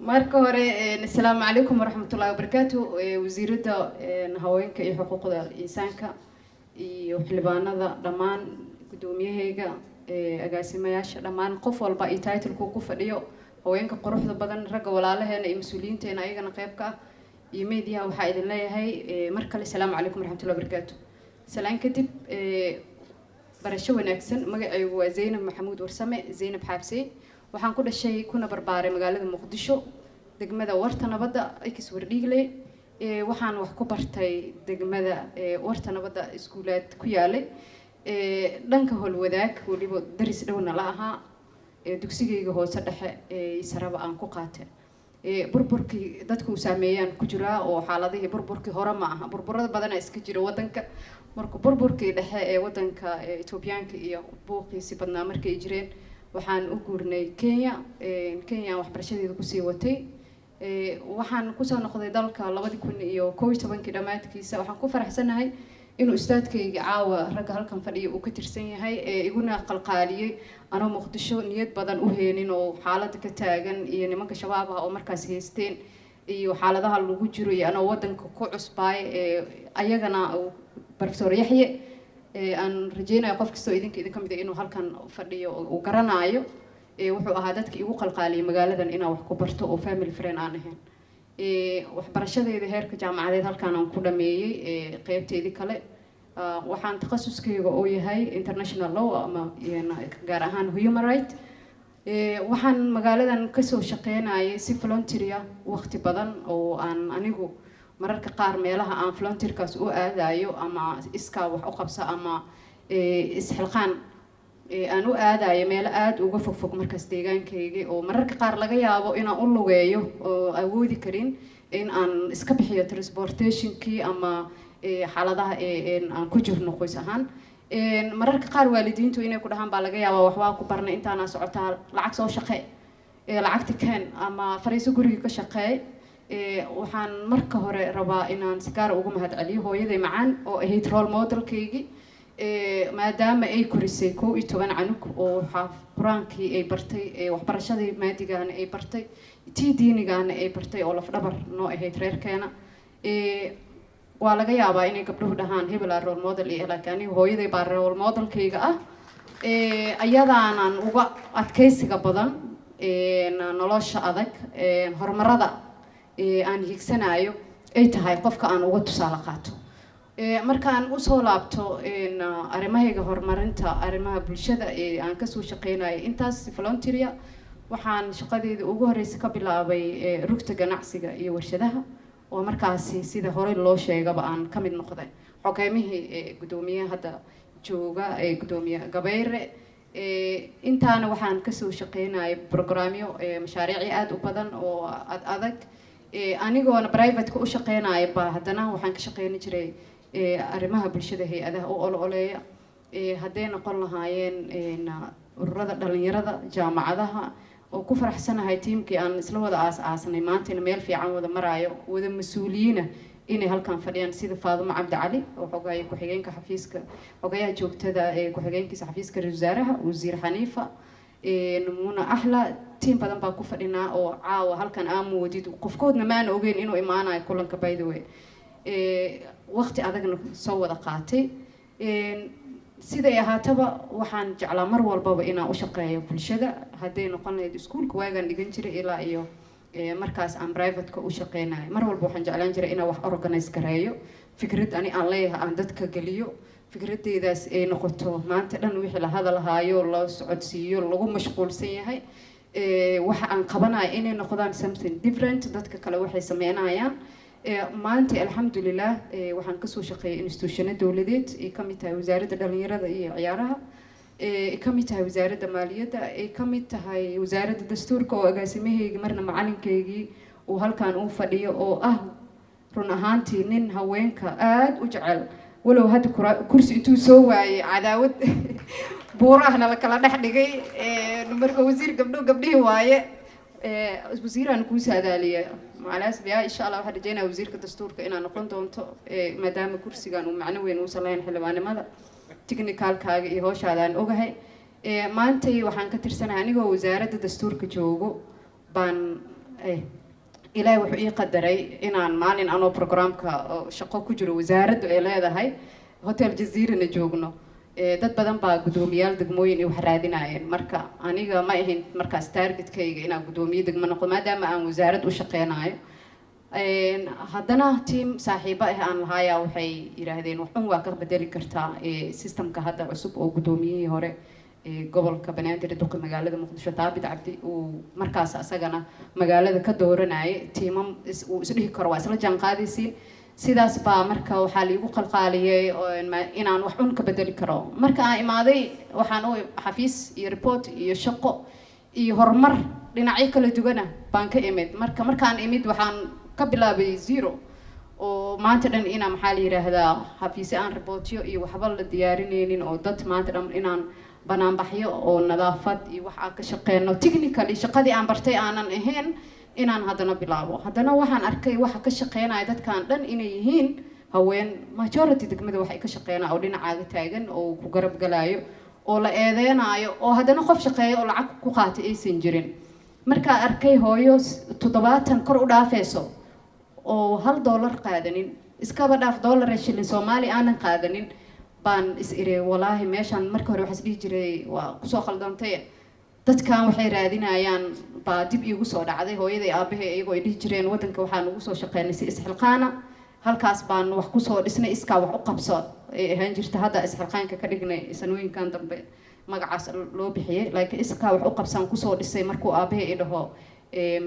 Marka hore, asalaamu calaykum waraxmatullahi wabarakaatu. Wasiiradda haweenka iyo xuquuqda insaanka iyo xildhibaanada dhammaan, guddoomiyahayga, agaasimayaasha dhammaan, qof walba iyo title-ku ku fadhiyo, haweenka quruxda badan, ragga walaalaheena iyo mas-uuliyiinteena ayagana qayb ka ah, iyo meediyaha, waxaa idin leeyahay mar kale asalaamu calaykum waraxmatullahi wabarakaatu. Salaan kadib, barasho wanaagsan. Magacaygu waa Zaynab Maxamuud Warsame, Zaynab Xaabsey. Waxaan ku dhashay kuna barbaaray magaalada Muqdisho, degmada Warta Nabadda, ex Wardhiigley. Waxaan wax ku bartay degmada Warta Nabadda, iskuulaad ku yaalay dhanka Holwadaag, weliba daris dhowna la ahaa. Dugsigayga hoose, dhexe, saraba aan ku qaatay. Burburkii dadku uu saameeyaan ku jiraa oo xaaladihii burburkii hore ma aha, burburada badana iska jira wadanka. Marka burburkii dhexe ee wadanka Etoobiyaanka iyo buuqiisi badnaa markay jireen, waxaan u guurnay Kenya. Kenya aan waxbarashadeeda kusii watay. Waxaan kusoo noqday dalka 2011-kii dhammaadkiisa. Waxaan ku faraxsanahay inuu ustaadkayga caawa ragga halkan fadhiya uu ka tirsan yahay, ee iguna qalqaaliyey anoo Muqdisho niyad badan u heenin oo xaaladda ka taagan iyo nimanka Shabaab ah oo markaas haysteen iyo xaaladaha lagu jiro iyo anoo wadanka ku cusbaay. Ee ayagana uu Professor Yaxye, aan rajeynayo qof kastoo idinka mid ah inuu halkan fadhiyo oo uu garanaayo, wuxuu ahaa dadka igu qalqaaliyay magaaladan inaan wax ku barto oo family friend aan ahayn. Waxbarashadeeda heerka jaamacadeed halkaan aan ku dhameeyey. Qeybteedii kale, waxaan takhasuskayga oo yahay international law ama gaar ahaan human right. Waxaan magaaladan kasoo shaqeynayay si volunteer ah waqti badan oo aan anigu mararka qaar meelaha aan volunteerkaas u aadayo ama iskaa wax u qabsa ama isxilqaan aan u aadayo meelo aada uga fogfog markaas deegaankayga, oo mararka qaar laga yaabo inaan u lugeeyo oo awoodi karin in aan iska bixiyo transportationkii ama xaaladaha aan ku jirno qoys ahaan. Mararka qaar waalidiintu inay ku dhahaan baa laga yaabaa, waxbaa ku barnay, intaanaa socotaa, lacag soo shaqee, lacagta keen ama fariiso guriga ka shaqeey. Waxaan marka hore rabaa inaan si gaara ugu mahadceliyo hooyaday macaan oo ahayd role modelkaygii, maadaama ay korisay 11 canug oo waxaa Qur-aankii ay bartay, waxbarashadii maadigaana ay bartay, tii diinigaana ay bartay, oo lafdhabar noo ahayd reerkeena. Waa laga yaabaa inay gabdhuhu dhahaan hebelaa role model iyo, laakiin aniga hooyaday baa role modelkayga ah. Ayadaanan uga adkaysiga badan nolosha adag, horumarada aan higsanayo ay tahay qofka aan uga tusaale qaato. Markaan usoo laabto arrimahayga horumarinta arrimaha bulshada ee aan kasoo shaqeynayo intaas volunteer, waxaan shaqadeeda ugu horeysa ka bilaabay Rugta Ganacsiga iyo Warshadaha, oo markaasi sida horey loo sheegaba aan ka mid noqday xogeymihii guddoomiyaha hadda jooga ee guddoomiye Gabeyre. Intaana waxaan kasoo shaqeynayay programyo, mashaariici aada u badan oo ad adag. Anigoona private-ka u shaqeynaya ba haddana waxaan ka shaqeyni jiray arrimaha bulshada, hay-adaha u olo-oleeya, hadday noqon lahaayeen ururada dhalinyarada jaamacadaha, oo ku faraxsanahay tiimkii aan isla wada aas aasnay maantayna meel fiican wada maraayo, wada mas-uuliyiina inay halkan fadhiyaan, sida Faadumo Cabdi Cali oo xogaya ku-xigeenka xafiiska xogayaha joogtada ee ku-xigeenkiisa xafiiska ra-iisul wasaaraha, wasiir Xaniifa, Muuna Axla. Tiim badan baa ku fadhinaa oo caawa halkan aan moodid qofkoodna maana ogeyn inuu imaanayo kulanka, by the way. Waqti adagna soo wada qaatay. Siday ahaataba, waxaan jeclaa mar walbaba inaan u shaqeeyo bulshada, hadday noqon lahayd iskuulka waagaan dhigan jiray ilaa iyo markaas aan privateka u shaqeynayo. Mar walba waxaan jeclaan jiray inaan wax organize gareeyo, fikrad ani aan leeyahay aan dadka geliyo, fikradeydaas ay noqoto maanta dhan wixii la hadalhaayo, loo socodsiiyo, lagu mashquulsan yahay. Waxa aan qabanayo inay noqdaan something different dadka kale waxay sameynayaan. Maanta alxamdulilah, waxaan kasoo shaqeeyay institutiono dowladeed ay ka mid tahay Wasaaradda Dhalinyarada iyo Ciyaaraha, ay ka mid tahay Wasaaradda Maaliyadda, ay ka mid tahay Wasaaradda Dastuurka, oo agaasimahaygi marna macalinkaygii uu halkan uu fadhiyo, oo ah run ahaantii nin haweenka aada u jecel, walow hadda kursi intuu soo waayay cadaawad buurahna la kala dhex dhigay. Marka wasiir gabdho gabdhihii waaye, wasiiraan kuu saadaaliya macalaasbiya. Insha Allah waxaan rajeynaya wasiirka dastuurka inaa noqon doonto, maadaama kursigan uu macno weyn uusan lahayn xildhibaanimada, technicalkaaga iyo howshaadaan ogahay. Maantay waxaan ka tirsanahay, anigoo Wasaaradda Dastuurka joogo baan Ilaahay wuxuu ii qadaray inaan maalin anoo programka oo shaqo ku jiro wasaaraddu ay leedahay, Hotel Jazeerana joogno, dad badan baa guddoomiyaal degmooyin iyo wax raadinayeen. Marka aniga ma ahayn markaas targetkayga inaan guddoomiye degmo noqdo, maadaama aan wasaarad u shaqeynayo. Haddana team saaxiibo ah aan lahaayaa waxay yidhaahdeen, "Wax un waa ka bedeli kartaa systemka hadda cusub," oo guddoomiyihii hore ee gobolka Banaadir, duqi magaalada Muqdisho, Taabit Cabdi, uu markaas asagana magaalada ka dooranayay tiimam uu isdhihi karo waa isla jaan qaadaysiin. Sidaas baa marka waxaa liigu qalqaaliyey inaan wax un ka bedeli karo. Marka aan imaaday, waxaan u xafiis iyo report iyo shaqo iyo horumar dhinacyo kala duwana baan ka imid. Marka markaan imid, waxaan ka bilaabay zero, oo maanta dhan inaan, maxaa la yidhaahdaa, xafiisyo aan reportyo iyo waxba la diyaarinaynin, oo dad maanta dhan inaan banaanbaxyo oo nadaafad iyo wax aan ka shaqeyno, technically shaqadii aan bartay aanan ahayn, inaan haddana bilaabo. Haddana waxaan arkay waxa ka shaqeynaya dadkan dhan inay yihiin haween. Majority degmada waxay ka shaqeynaya oo dhinacaaga taagan oo ku garab galayo oo la eedeynayo, oo haddana qof shaqeeya oo lacag ku qaatay aysan jirin. Markaa arkay hooyo 70 kor u dhaafeyso oo $1 qaadanin, iskaba dhaaf dollar ee shilin Soomaali aanan qaadanin, baan is iri, "Walaahi meeshaan marka hore waxaa is dhihi jiray waa kusoo khaldantay, dadkan waxay raadinayaan." Baa dib iigu soo dhacday hooyaday, aabahay, iyagoo ay dhihi jireen, "Waddanka waxaan ugu soo shaqeynay si isxilqaana, halkaas baan wax kusoo dhisnay, iskaa wax u qabso ay ahaan jirta." Hadda isxilqaanka ka dhignay sanooyinkan dambe, magacaas loo bixiyey, laakiin iskaa wax u qabsaan kusoo dhisay markuu aabahay i dhaho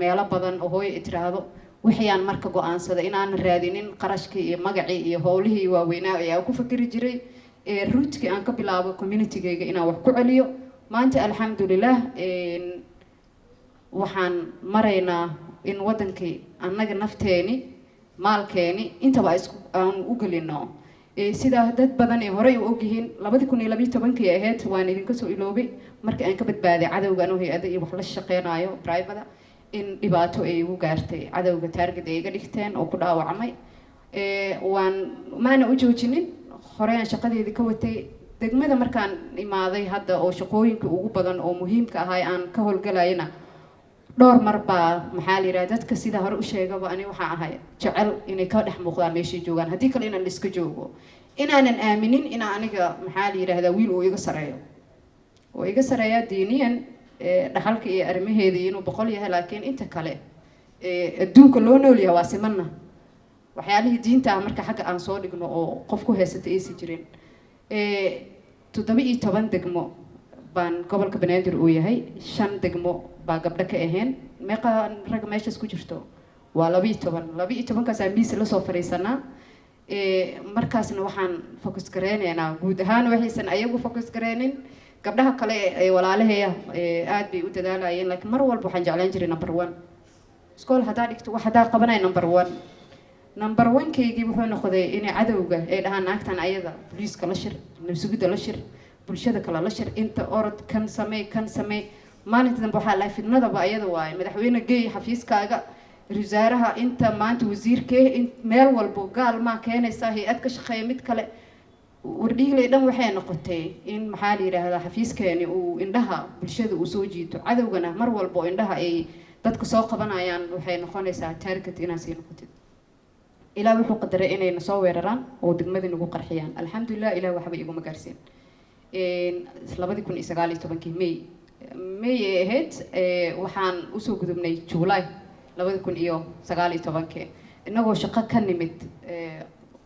meelo badan oo hooyo i tiraahdo. Wixii marka go-aansaday inaanan raadinin qarashkii iyo magacii iyo howlihii waaweynaa ayaa ku fakeri jiray, rootkii aan ka bilaabo communitygayga inaan wax ku celiyo. Maanta alxamdulilah waxaan maraynaa in waddankii annaga nafteeni, maalkeeni intaba isku aan u gelino. Sidaa dad badan ee horey u ogyihiin, 2012-kii ahayd, waan idinka soo iloobay, markii aan ka badbaaday cadowga anoo hay-ada iyo wax la shaqeynayo private, in dhibaato ay igu gaartay, cadowga target ay iga dhigteen oo ku dhaawacmay. Waan maana u joojinin, horey aan shaqadeedii ka watay. Degmada markaan imaaday hadda, oo shaqooyinka ugu badan oo muhiimka ahay aan ka howlgalayna, dhowr mar baa, maxaa la yidhaha, dadka sida hore u sheegaba, ani waxaa ahay jecel inay ka dhex muuqdaan meeshay joogaan, haddii kale inaan la iska joogo, inaanan aaminin inaa aniga, maxaa la yidhaahdaa, wiil uu iga sareeyo oo iga sareeyaa diiniyan, dhaxalka iyo arrimaheeda inuu 100 yahay, laakiin inta kale adduunka loo nool yahay waa simana. Waxyaalihii diinta ah marka xagga aan soo dhigno oo qof ku haysata aysan jirin. 17 degmo baan gobolka Banaadir uu yahay, shan degmo baa gabdho ka ahayn. Meeqa rag meeshaas ku jirto? Waa 12. 12-kaasaa miis lasoo fadhiisanaa. Markaasna waxaan focus gareyneynaa guud ahaan waxaysan ayagu focus gareynin. Gabdhaha kale ee walaalaheya aad bay u dadaalayeen, laakiin mar walba waxaan jeclaan jiray number one. Iskool haddaa dhigto, wax haddaa qabanaya, number one. Number one-keygii wuxuu noqday inay cadowga ay dhahaan, "Naagtan ayada booliiska la shir, nabsugidda la shir, bulshada kale la shir, inta orod, kan samey, kan samey." Maalinta dambe waxaa lahay, fidnadaba ayada waaye, madaxweyne geey xafiiskaaga, wasaaraha inta, maanta wasiirkee, in meel walbo gaal maa keenaysaa, hay-ad ka shaqeeya, mid kale wardhiigley dhan. Waxay noqotay in, maxaa la yidhaahdaa, xafiiskeeni uu indhaha bulshada uu soo jiito, cadowgana mar walbo indhaha ay dadka soo qabanayaan, waxay noqonaysaa target inaad sii noqotid. Ilaah wuxuu qadaray inayna soo weeraraan oo degmadii nagu qarxiyaan. Alxamdulilah, Ilaah waxba iguma gaarsiin. 2019-kii May ay ahayd. Waxaan usoo gudubnay July 2019-kii, innagoo shaqo ka nimid,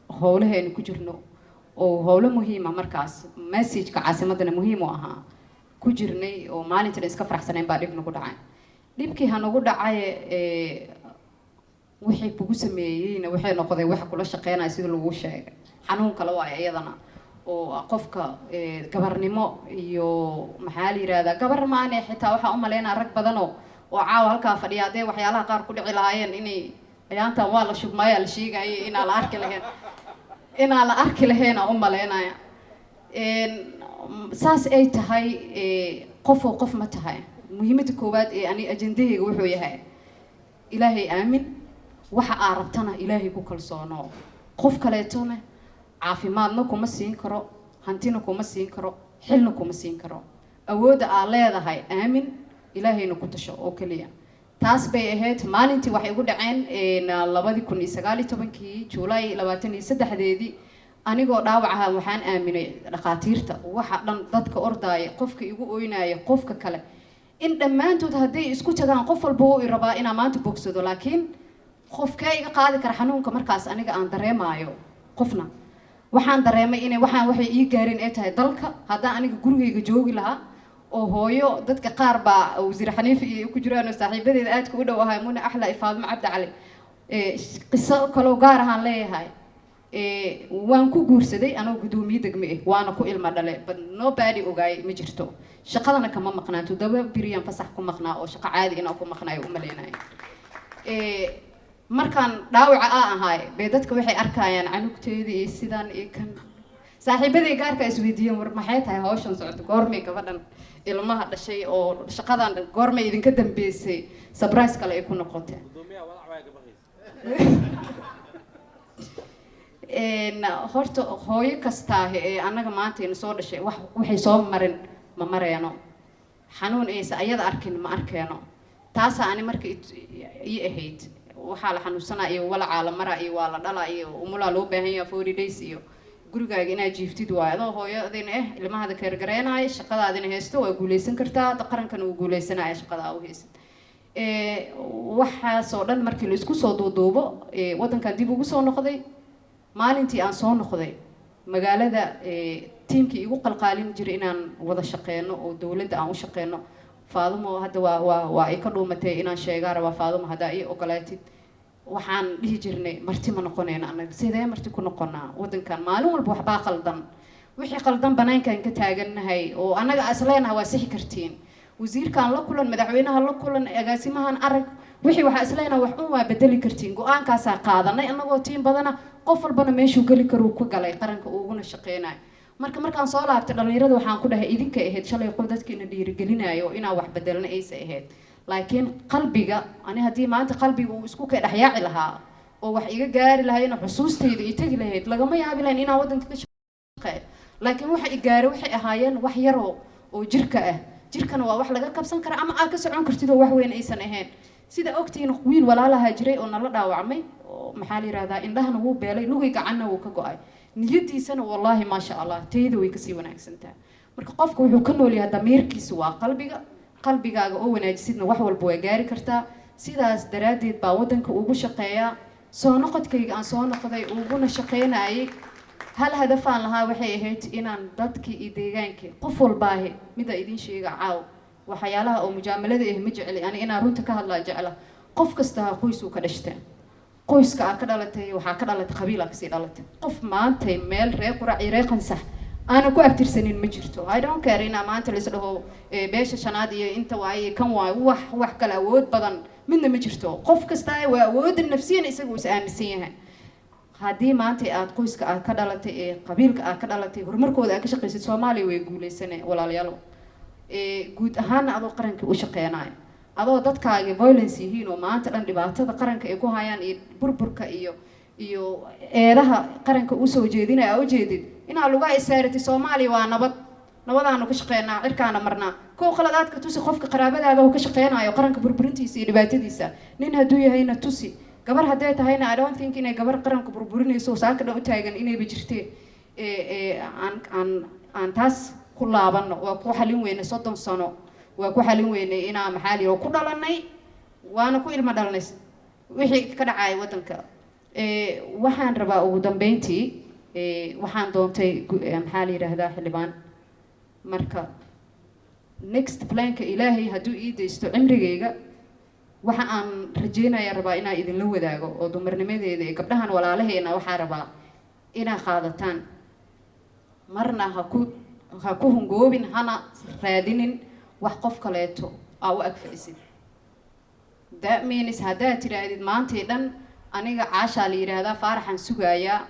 howlaheenu ku jirno oo howlo muhiima, markaas messageka caasimadana muhiim u ahaa ku jirnay, oo maalintan iska faraxsanayn baa dhib nagu dhacay. Dhibkii ha nagu dhacay, wixii kugu sameeyeyna waxay noqday waxa kula shaqeynaya. Sida lagu sheegay, xanuun kale waayo iyadana, oo qofka gabarnimo iyo, maxaa la yidhahdaa, gabar maane, xitaa waxaa u maleynaa rag badanoo oo caawa halkaa fadhiya haddee waxyaalaha qaar ku dhici lahaayeen, inay ayaantan waa la shubmaayaa la sheegayay, inaa la arki lahayn, inaa la arki lahayn aan u maleynaya. Saas ay tahay, qof oo qof ma tahay. Muhiimadda koowaad ee ani ajendahayga wuxuu yahay, Ilaahay aamin, waxa aa rabtana Ilaahay ku kalsoono. Qof kaleetona caafimaadna kuma siin karo, hantina kuma siin karo, xilna kuma siin karo. Awoodda aa leedahay aamin, Ilaahayna ku tasho oo keliya. Taas bay ahayd maalintii waxay igu dhaceen 2019-kii July 23-deedii. Anigoo dhaawac ahaa waxaan aaminay dhakhaatiirta, waxa dhan, dadka ordaaya, qofka igu oynaya, qofka kale, in dhammaantood hadday isku tagaan, qof walba wuu i rabaa inaa maanta bogsado. Laakiin qofkee iga qaadi kara xanuunka markaas aniga aan dareemaayo? Qofna. Waxaan dareemay inay waxaan waxay ii gaareen ay tahay dalka. Haddaan aniga gurigayga joogi lahaa oo hooyo, dadka qaar baa, Wasiir Xaniifi iyo ku jiraan oo saaxiibadeeda aadka u dhow ahay, Muna Axla iyo Faadimo Cabdi Cali, qiso kaloo gaar ahaan leeyahay. Waan ku guursaday anoo guddoomiye degme ah, waana ku ilma dhale, but nobody ogaay ma jirto. Shaqadana kama maqnaan, 7 biriyaan fasax ku maqnaa oo shaqo caadi inaan ku maqnaayo u maleynayo. Markaan dhaawaca a ahaay bay dadka waxay arkayaan canugteeda iyo sidan iyo kan. Saaxiibaday gaarka isweydiiyeen, "War maxay tahay hawshan socoto? Goormay gabadhan ilmaha dhashay oo shaqadan goormay idinka dambeysay?" Surprise kale ay ku noqotee. Horta hooyo kastaahi ee annaga maanta ina soo dhashay, wax waxay soo marin ma mareeno, xanuun aysa ayada arkin ma arkeeno. Taasaa ani marka ii ahayd. Waxaa la xanuunsanaa iyo walacaa la maraa iyo waa la dhalaa iyo umulaa loo baahan yaha 40 days iyo gurigaaga inaad jiiftid waayo. Adoo hooyadina eh, ilmahada keergareenaayo, shaqadaadina haysto, waa guuleysan kartaa, qarankana wuu guuleysanaya shaqada u haysid. Waxaasoo dhan markii la isku soo duuduubo, waddankan dib ugu soo noqday. Maalintii aan soo noqday magaalada, tiimkii igu qalqaalin jiray inaan wada shaqeyno oo dowladda aan u shaqeyno, Faadumo hadda waa ay ka dhuumatay inaan sheegaa rabaa. Faadumo, haddaa ii ogolaatid, waxaan dhihi jirnay, "Marti ma noqonayno annaga. Sidee marti ku noqonaa waddankan? Maalin walba waxbaa qaldan, wixii qaldan banaankaan ka taagannahay oo annaga as leenahay waa sixi kartiin. Wasiirkaan la kulan, madaxweynaha la kulan, agaasimahan arag, wixii waxaa isleenahay wax un waa bedeli kartiin." Go-aankaasaa qaadanay annagoo tiim badana, qof walbana meeshuu geli karuu ku galay qaranka uguna shaqeynayo. Marka markaan soo laabtay, dhalinyarada waxaan ku dhahay, "Idinka ahayd shalay qof dadkiina dhiirigelinayo inaan wax bedelna aysa ahayd." Laakiin qalbiga ani haddii maanta qalbiga uu isku kay dhexyaaci lahaa oo wax iga gaari lahayna, xusuustayda i tegi lahayd, lagama yaabi lahayn inaan waddanka ka shaqeeyo. Laakiin waxa i gaaray waxay ahaayeen wax yaroo oo jirka ah. Jirkana waa wax laga kabsan kara ama aad ka socon kartid oo wax weyn aysan ahayn. Sida ogtihiin, wiil walaalahaa jiray oo nala dhaawacmay oo maxaa la yihahdaa, indhahana wuu beelay, lugay gacanna wuu ka go-ay, niyadiisana wallaahi maasha Allah tayda way kasii wanaagsantahay. Marka qofka wuxuu ka nool yahay damiirkiisa, waa qalbiga. Qalbigaaga oo wanaajisidna wax walba waa gaari kartaa. Sidaas daraaddeed baa waddanka ugu shaqeeyaa. Soo noqodkayga aan soo noqday uguna shaqeynayay, hal hadafaan lahaa, waxay ahayd inaan dadkii iyo deegaankii qof walbaahi mida idiin sheega caaw. Waxyaalaha oo mujaamalada ah ma jecli ani, inaan runta ka hadlaa jecla. Qof kasta qoysuu ka dhashteen. Qoyska aa ka dhalatay, waxaa ka dhalatay qabiilaa kasii dhalatay. Qof maantay meel ree Qurac iyo ree Qansax aanan ku abtirsanin ma jirto. I don't care inaa maanta la isdhaho beesha shanaad iyo inta waaye kan waaye, wax kale awood badan midna ma jirto. Qof kasta waa awoodda nafsiyan isaga is aaminsan yahay. Haddii maanta aad qoyska aad ka dhalatay ee qabiilka aad ka dhalatay horumarkooda aad ka shaqaysid, Soomaaliya way guuleysane walaalayaal. Guud ahaana adoo qarankii u shaqeynayo, adoo dadkaagi violence yihiin oo maanta dhan dhibaatada qaranka ay ku hayaan iyo burburka iyo eedaha qaranka usoo jeedinaya aa ujeedid, inaa lugaa isaaratid, "Soomaaliya waa nabad, nabadaanu ka shaqeynaa, cirkaana marnaa." Kow qaladaadka tusi qofka qaraabadaada oo ka shaqeynayo qaranka burburintiisa iyo dhibaatadiisa. Nin hadduu yahayna tusi, gabar hadday tahayna. I don't think inay gabar qaranka burburinayso oo saaka dhan u taagan inayba jirtee. Aan taas ku laabano. Waa ku xalin weynay 30 sano, waa ku xalin weynay inaa maxaa la yidhi ku dhalanay, waana ku ilmo dhalanay wixii ka dhacaya waddanka. Waxaan rabaa ugu dambeyntii, waxaan doontay maxaa la yidhaahdaa, xildhibaan. Marka next planka, Ilaahay hadduu ii daysto cimrigayga, waxa aan rajeynaya rabaa inaan idinla wadaago oo dumarnimadeeda iyo gabdhahan walaalaheena waxaa rabaa inaa qaadataan. Marna ha ku hungoobin, hana raadinin wax qof kaleeto aa u ag fadhisid. That means haddaad tidhaahdid maantay dhan, "Aniga Caashaa la yidhaahdaa, Faaraxaan sugaayaa,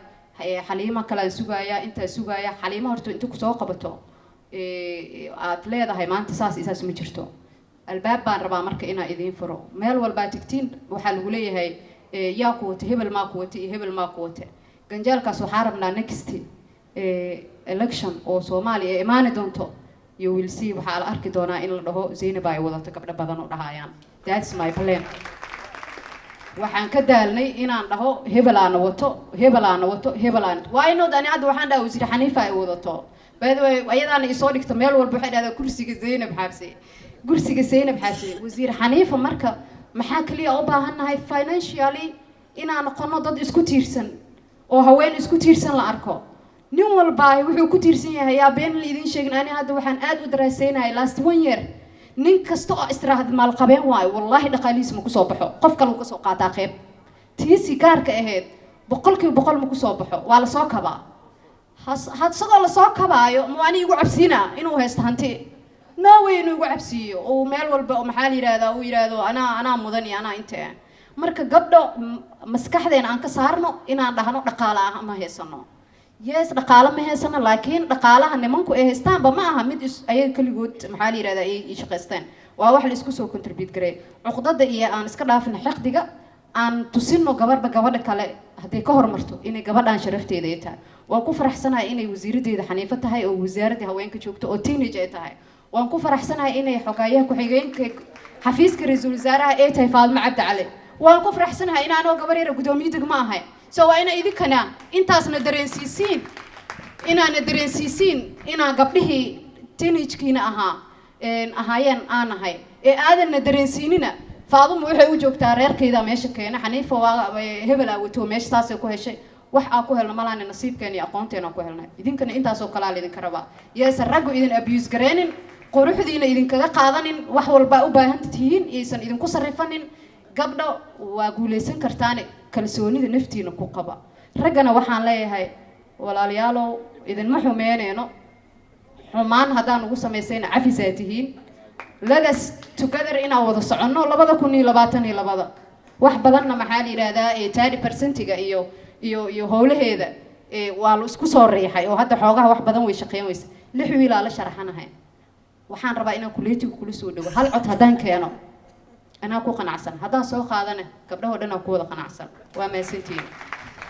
Xaliimo kalean sugaayaa, intaa sugaayaa," Xaliimo horta inta kusoo qabato aad leedahay maanta saas iyo saas ma jirto. Albaab baan rabaa marka inaa idiin furo. Meel walbaa tegtiin waxaa lagu leeyahay, "Yaa ku wata? Hebel maa ku wata iyo hebel maa ku wata." Ganjaalkaas waxaa rabnaa next election oo Soomaaliya ay imaani doonto. You will see, waxaa la arki doonaa in la dhaho Zaynab ay wadato, gabdho badan oo dhahayaan. That's my plan. Waxaan ka daalnay inaan dhaho hebelaana wato, hebelaana wato, hebelaana. Why not? Ani hadda waxaan dhaha Wasiir Xaniifa ay wadato. By the way, ayadaana isoo dhigta meel walba. Waxay dhahdaa kursiga Zaynab Xaabse, kursiga Zaynab Xaabse, Wasiir Xaniifa. Marka maxaa kaliya u baahannahay? Financially inaan noqono dad isku tiirsan oo haween isku tiirsan la arko. Nin walbaahi wuxuu ku tiirsan yahay, yaa been la idin sheegin. Ani hadda waxaan aad u daraaseynayay last one year, nin kasta oo istiraahad maalqabeen waayo, wallaahi dhaqaalihiisa ma kusoo baxo. Qof kale uu kasoo qaataa qeyb tiisi gaarka ahayd, 100% ma kusoo baxo, waa lasoo kabaa. Isagoo lasoo kabaayo mu ani igu cabsiinaa inuu haysto hanti? No way inuu igu cabsiiyo uu meel walba oo maxaa la yidhahdaa uu yidhaahdo anaa mudan iyo anaa inte. Marka gabdho, maskaxdeena aan ka saarno inaan dhahno dhaqaale ah ma haysano. Yes, dhaqaale ma haysano, laakiin dhaqaalaha nimanku ay haystaanba ma aha mid is ayaga keligood maxaa la yidhahdaa ay shaqaysteen. Waa wax la isku soo contribute gareey. Cuqdada iyo aan iska dhaafino xiqdiga, aan tusino gabadhba gabadha kale hadday ka horumarto inay gabadhaan sharafteeda ay tahay. Waan ku faraxsanahay inay wasiiraddeeda Xaniifo tahay oo wasaaradda haweenka joogto oo teenage ay tahay. Waan ku faraxsanahay inay xogaayaha ku-xigeenka xafiiska ra-iisul wasaaraha ay tahay Faadmo Cabdi Cali. Waan ku faraxsanahay in anoo gabar yara guddoomiye degmo ahay. So waa ina idinkana intaasna dareensiisiin, inaana dareensiisiin inaan gabdhihii teenage-kiina ahaa ahaayeen aan ahay ee aadanna dareensiinina. Faadumo waxay u joogtaa reerkayda meesha keena, Xaniifa waa hebel aa wato meesha, saasay ku heshay. Wax aan ku helno malaana, nasiibkeena iyo aqoonteena ku helnay. Idinkana intaasoo kalaa laydinka rabaa. Yeesan raggu idin abuse gareenin, quruxdiina idinkaga qaadanin, wax walbaa u baahan tihiin iyaysan idinku sarrifanin. Gabdho, waa guulaysan kartaane, kalsoonida naftiina ku qaba. Raggana waxaan leeyahay, walaalayaalow, idinma xumeyneyno. Xumaan haddaan ugu samaysayna cafisaa tihiin. Let us together inaan wada soconno 2022. Wax badanna maxaa la yidhaahdaa ee 30%-iga iyo howlaheeda ee waa la isku soo riixay oo hadda xoogaha wax badan way shaqeyn weysa. Lix wiilaa la sharaxanahay. Waxaan rabaa inaan kuleetiga kula soo dhawo. Hal cod haddaan keeno anaa ku qanacsan, haddaan soo qaadana gabdhahoo dhan aa ku wada qanacsan. Waa mahadsantihiin.